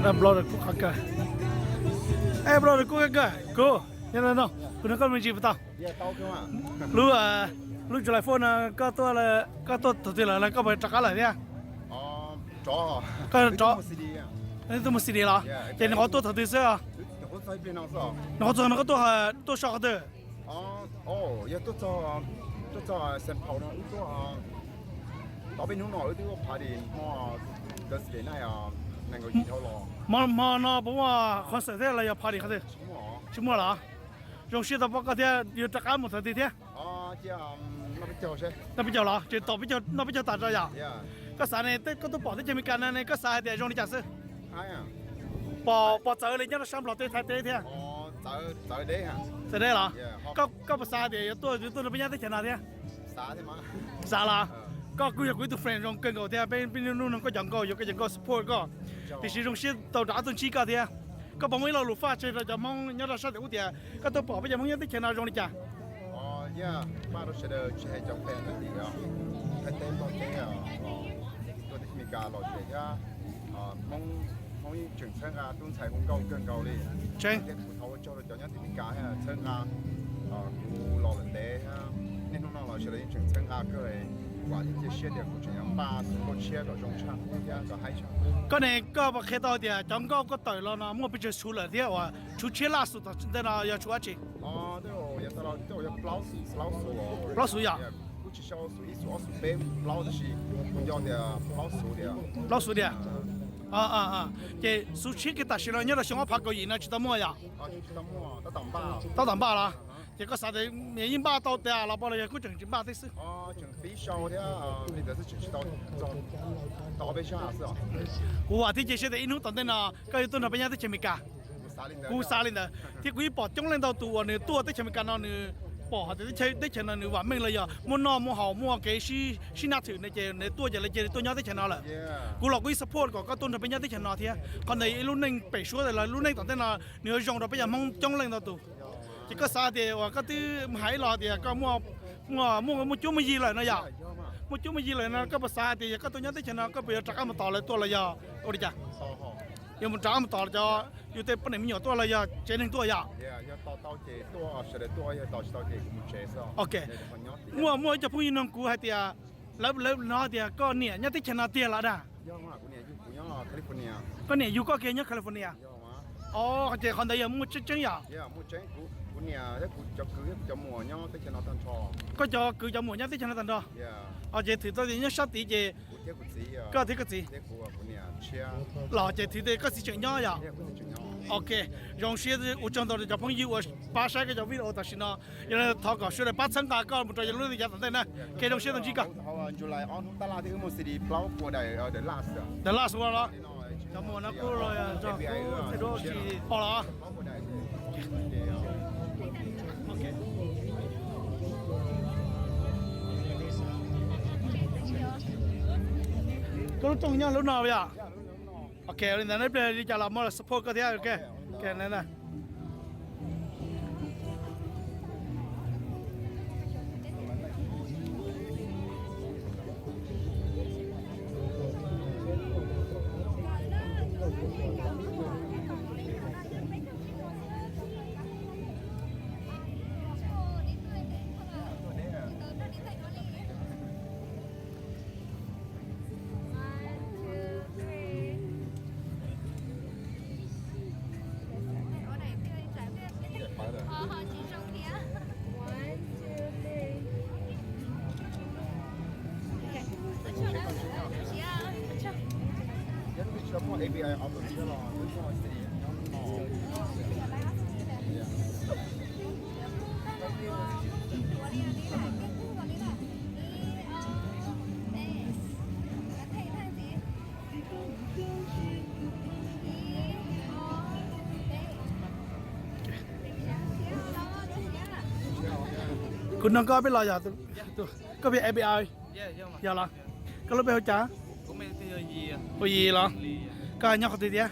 Blogger kuj qhov kawg. Ej, blogger kuj kawg kawg. Kuv, nyob no, kuv nug koj me ntsis puas tau. Lub, lub July Four no koj tuaj, koj tuaj thaum twg lawm los koj puas rov qab lawm thiab? Koj rov, tuaj mus city los? Ces nws qhov tuaj thaum twg xwb os? Nws qhov txog no koj tuaj, tuaj so qhov twg? Yog tuaj txog, tuaj txog Saint Paul no wb tuaj tau peb hnub no wb twb ua party hmo Thursday night nees nkaum yim dhau los. Hmo no puas muaj concert thiab los yog party qhov twg? Tsis muaj los? Zoo siab tau pom koj thiab, yuav rov qab mus thaum twg thiab? Noj peb caug los? Ces tom noj peb caug tas tso yom? Koj xav ne, koj tuaj pom teb chaws Amelikas no ne koj xav hais tias zoo li cas xwb? Pom, pom txawv li nyob rau sab Nplog teb Thaib teb thiab. Txawv deb los? Koj puas xav hais tias yuav tuaj, yuav tuaj nrog peb nyob teb chaws no thiab? Xav los? Koj kuj yog kuv ib tug friend zoo kawg nkaus thiab, peb, peb niaj hnub nug koj cov nkauj, yuav koj cov nkauj support koj. Tiam sis zoo siab tau rov qab tuaj ntsib koj thiab. Koj puas muaj ib lo lus faj tseg rau cov Hmoob nyob rau sab tim ub tias koj tuaj pom peb cov Hmoob nyob teb chaws no zoo li cas? Faj rau sawv daws tsis hais cov fans tim Thaib teb Nplog teb, tuaj teb chaws Amelikas los ces thiab Hmoob, Hmoob yeej tseem txhawb nqa tub ntxhais hu nkauj kawg nkaus li. Thiab kuv thov ua tsaug rau cov nyob tim Amelikas txhawb nqa kuv los lawm ntev thiab niaj hnub no los sawv daws yeej tseem txhawb nqa kawg. Vam thiab cia siab tias kuv tseem yuav npaj tus nkauj tshiab kom zoo tshaj qub thiab kom haib tshaj qub. Koj ne, koj puas qhia tau tias cov nkauj koj tawm los no muaj pes tsawg xus lawm thiab uas tshuv tshiab laj xus tom ntej no yog tshuv dab tsi? Plaub xus yom? Kuj tsis sau xus ib xus ob xus peb plaub tab sis kuv nco tias plaub xus tiag. Plaub xus tiag. Ces xus tshiab kiag tam sim no nyob rau xyoo ob phav kaum yim no tsis tau muaj yom? Tab tom npaj los? Ces koj xav tias yeej npaj tau tiag los pab los yog kuj tseem tsis npaj teb xwb? Kuv vam thiab cia siab tias ib hnub tom ntej no koj yuav tuaj nrog peb nyob teb chaws Amelikas. Kuv xav li ntawd thiab kuv yeej pom coob leej ntau tus uas nws tuaj teb chaws Amelikas no nws pom hais tias teb chaws no nws vam meej los yog muaj noj muaj haus muaj kev sib nab thwm no ces nws tuaj ces lawv cia li tuaj nyob teb chaws no lawm. Kuv los kuv yeej support kom koj tuaj nrog peb nyob teb chaws no thiab. Qhov ntawd yog ib lub neej pem suab los lub neej tom ntej no nws yuav zoo rau peb cov Hmoob coob leej ntau tus. Ces koj xav tias uas koj twb hais ib los tias koj muaj, muaj, muaj cuab muaj yig lawm no yom? Muaj cuab muaj yig lawm no koj puas xav hais tias yog koj tuaj nyob teb chaws no koj puas yuav rov qab mus tos lawv tuaj los yog ua li cas? Yuav mus rov qab mus tos cov yus tej poj niam me nyuam tuaj los yog tsev neeg tuaj yom? Ok. Muaj, muaj ib co phooj ywg nug kuv hais tias lawv, lawv hnov tias koj niam nyob teb chaws no tiag los dag? Koj niam yug koj kiag nyob California? Ces qhov ntawd yog muaj tseeb tseeb yom? Koj cov kwv cov muam nyob teb chaws no tag nrho. Ces thwm tau tias nyob sab tid ces koj thiab koj txiv los ces thwm tias koj txiv tseem nyob yom? Ok, zoo siab ua tsaug ntau rau cov phooj ywg uas pab saib koj cov video tam sim no. Yog li thov kom sawv daws pab txhawb nqa koj mus rau lub neej yav tom ntej na. Ok, zoo siab tau ntsib koj. The last one los? Cov muam no kuj los, o los. Koj lub rooj nyob lub no yom? Ok, li ntawd ib pliag li cas los muaj los support koj thiab. Ok. Kuv nug koj peb los yog koj peb F B I yog los? Koj lub npe hu cas? Hu Yis los? Koj nyob qhov twg thiab?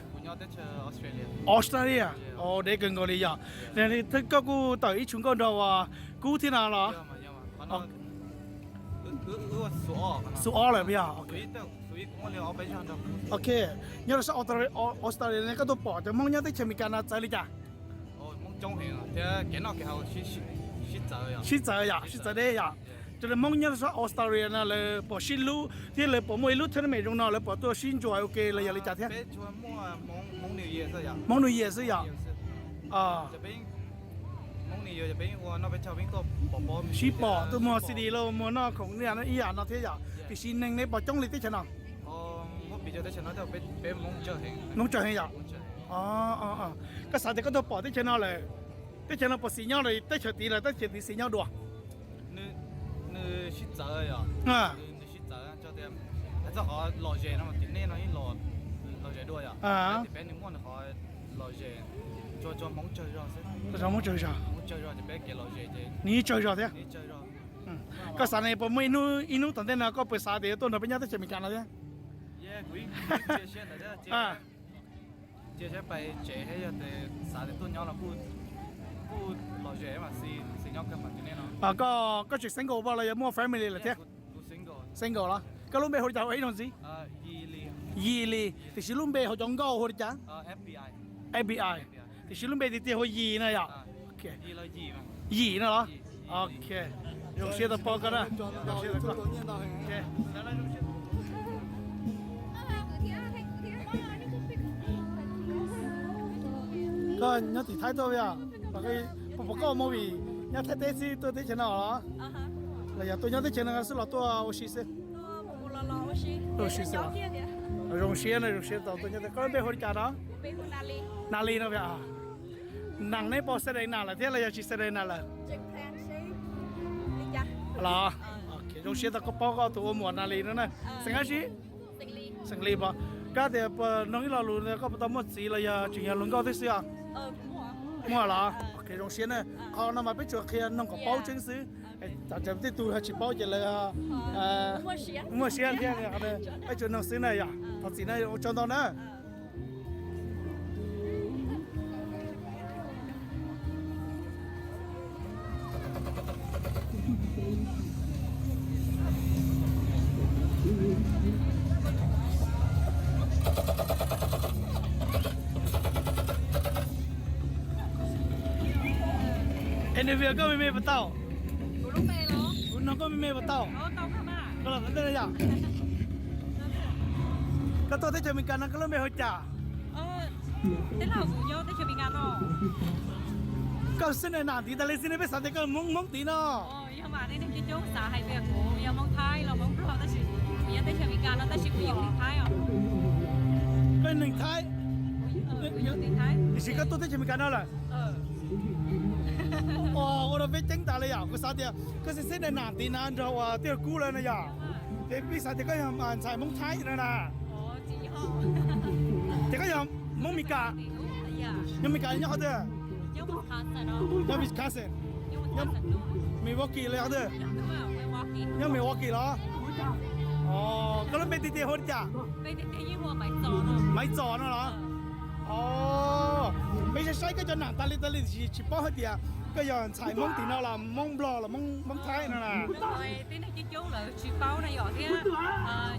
Australia. Dev kawg nkaus li yog. Koj kuj tawm ib txhia nkauj nraug uas kub thiab no los? Xu ob lawm yog. Ok, nyob rau sab Australia ne koj tuaj pom cov Hmoob nyob teb chaws Amelikas no txawv li cas? Sib txawv yom, sib txawv deb yom. Raws li Hmoob nyob rau sab Australia no lawv puas sib hlub thiab lawv puas muaj ib lub tournament zoo no lawv puas tuaj sib ntsuas ua ke los yog li cas thiab? Hmoob New Year xwb yom. Sib pom tuaj muag C D los muag noj khoom ib yam no thiab yom. Tiam sis neeg ne puas coob li teb chaws no? Hmoob tsawg heev yom. Koj xav tias koj tuaj pom teb chaws no lawm, teb chaws no puas xis nyob li teb chaws tid los teb chaws tid xis nyob dua? Hmoob tsawg zog, nws tsawg zog thiab. Koj xav ne puas muaj ib hnub tom ntej no koj puas xav tias yuav tuaj nrog peb nyob teb chaws Amelikas no thiab? Koj tseem single los yog muaj family lawm thiab? Single los? Koj lub npe hu li cas ua ib zaug ntxiv? Yis Lis, tiam sis lub npe hauv cov nkauj hu li cas? F B I. Tiam sis lub npe tiag tiag hu Yis no yom? Yim no los? Ok, zoo siab tau paub koj na. Koj nyob tim Thaib tuaj yom? Puas pom koj movie nyob Thaib teb xwb tuaj teb chaws no los? Los yog tuaj nyob teb chaws no xwb los tuaj ua si xwb? Ua si xwb. Zoo siab na, zoo siab tau tuaj nyob. Koj lub npe hu li cas no? Na Lis no. Nas, neb puas Selena lawm thiab los yog tsis Selena lawm? Los, zoo siab tau koj paub koj tus ua muam Na Lis no na. Xeem dab tsi? Xeem Lis pom. Koj tias puas noog ib lo lus koj puas tau muaj txiv los yog tseem yog hluas nkauj thiab xwb os? Muaj los? Zoo siab na. Qhov no mas peb tsuas qhia noog kom paub tseeb xwb. Tej tug tsis paub ces lawv muaj siab thiab, peb tsuas noog xwb na yom. Thov txim na, ua tsaug ntau na. Anywhere koj me me puas tau? Kuv noog koj me me puas tau? Koj los ntej yom. Koj tuaj teb chaws Amelikas no koj lub npe hu cas? Koj xib na nas ntiv tas li xwb ne, peb xav tias koj Hmoob Hmoob tid no. Koj neeg Thaib, tiam sis koj tuaj teb chaws Amelikas no lawm. Ua rau peb ceeb tas li yom, kuv xav tias koj xib xib na nas ntiv na nrog uas Tiaj Kub lawm no yom. Ces peb xav tias koj yog ntxhais Hmoob Thaib no na. Ces koj yog Hmoob Amelikas, nyob Amelikas nyob qhov twg? Nyob Wisconsin, nyob Milwaukee los yog qhov twg? Nyob Milwaukee los? Koj lub npe tiag tiag hu li cas? Maiv Txos no los? Peb saib saib koj cov nam tas li tas li tiam sis tsis paub hais tias koj yog ntxhais Hmoob tim no los Hmoob Nplog los Hmoob Thaib no na. Tib neeg coob coob lawv tsis paub na yom thiab.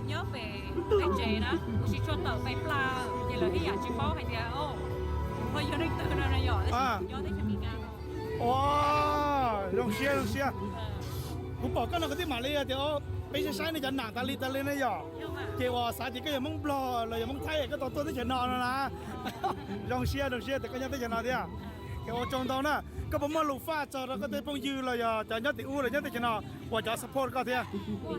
Nyob pem peb tsev na, kuv tsis tshua tawm pem plas ces lawv ib yam tsis paub hais tias ho yog neeg twg no na yom, tab sis kuv nyob teb chaws Amelikas no. Ua, zoo siab zoo siab. Kuv pom koj no kuv twb mam li tias peb saib saib nej cov nam tas li tas li na yom. Ces uas xav tias koj yog Hmoob Nplog los yog Hmoob Thaib koj tau tuaj teb chaws no no na. Zoo siab zoo siab tias koj nyob teb chaws no thiab. Ces ua tsaug ntau na. Koj puas muaj lus faj txog rau koj tej phooj ywg los yog cov nyob tim ub los nyob teb chaws no uas cov support koj thiab? Kuv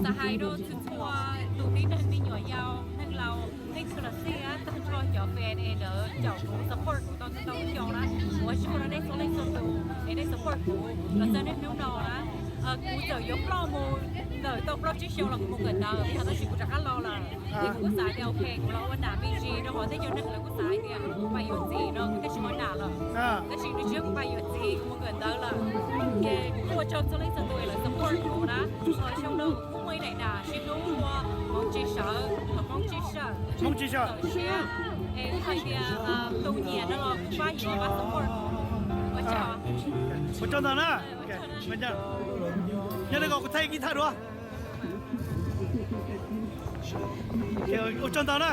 xav hais rau txhua txhua tus tib neeg, me nyuam yaus, neeg laus, leej twg los xij, tag nrho cov fans es lawv caum kuv, support kuv tau tau xyoo na. Kuv ua tsaug rau nej txhua leej txhua tus es nej support kuv los txog niaj hnub no na. Kuv txawm yuav ploj mus ntawm tau plaub tsib xyoos los kuv mus kawm ntawv, yog tab sis kuv rov qab los lawm. Ces kuv kuj xav tias ok, kuv los ua nam me ntsis rau qhov tej cov neeg lawv kuj xav hais tias kuv pais yuav txiv no kuv thiaj tsis muaj nam lawm. Tab sis nws tsis yog kuv pais yuav txiv, kuv mus kawm ntawv lawm. Ces kuv kuj ua tsaug txhua leej txhua tus es lawv support kuv na. Xyoo no kuv kuj muaj ib daim nam sib hlub hu ua Hmoob Tsib Sawm, Hmoob Tsib Sawm, Hmoob Tsib Sawm, es hais tias tus nyiam no los kuv pab yuav, pab support. Ua tsaug ntau na. Nyob li ko kuv thaij kib thaj dua. Ua tsaug ntau na.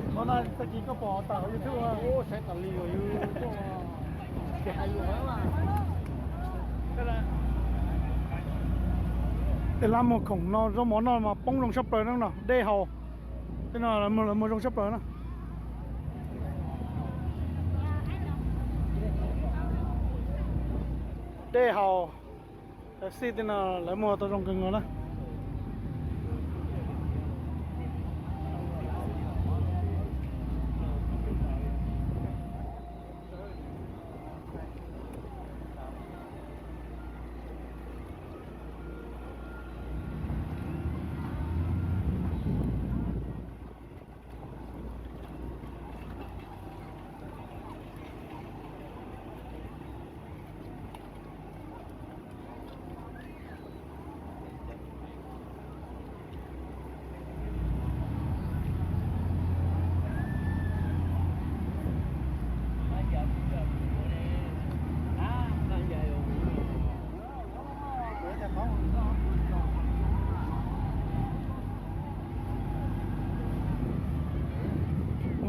Hnub no tag kis koj pom tawm hauv YouTube. Tej lab muag khoom no, zaub mov noj mas poob zoo tshaj plaws no, dej haus. Tej no lawv muag zoo tshaj plaws na. Dej haus, xij tej no lawv muag tau zoo kawg nkaus na.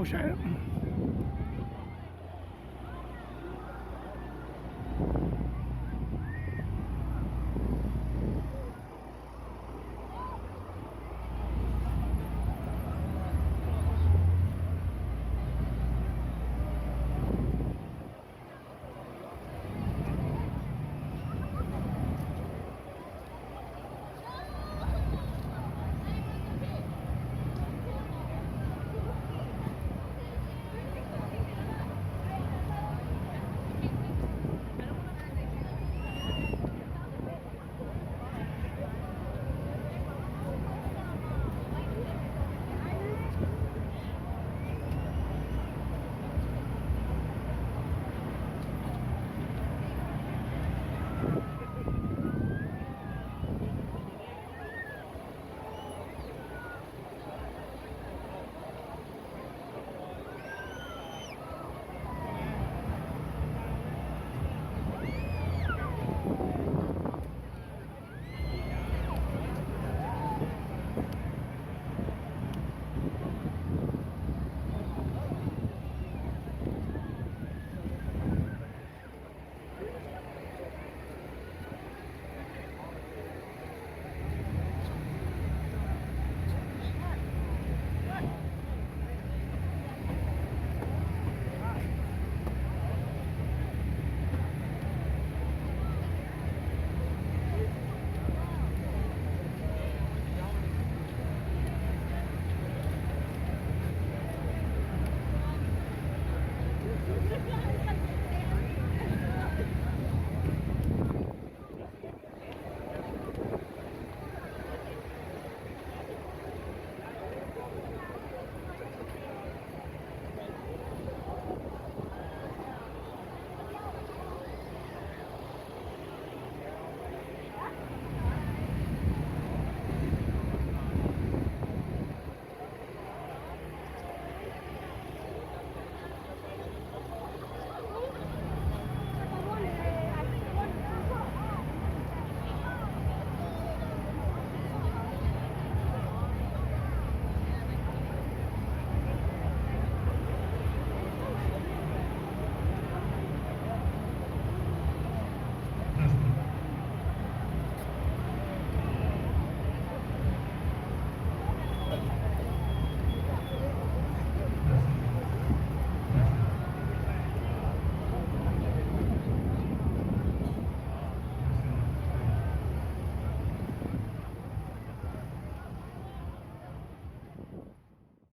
Mus saib,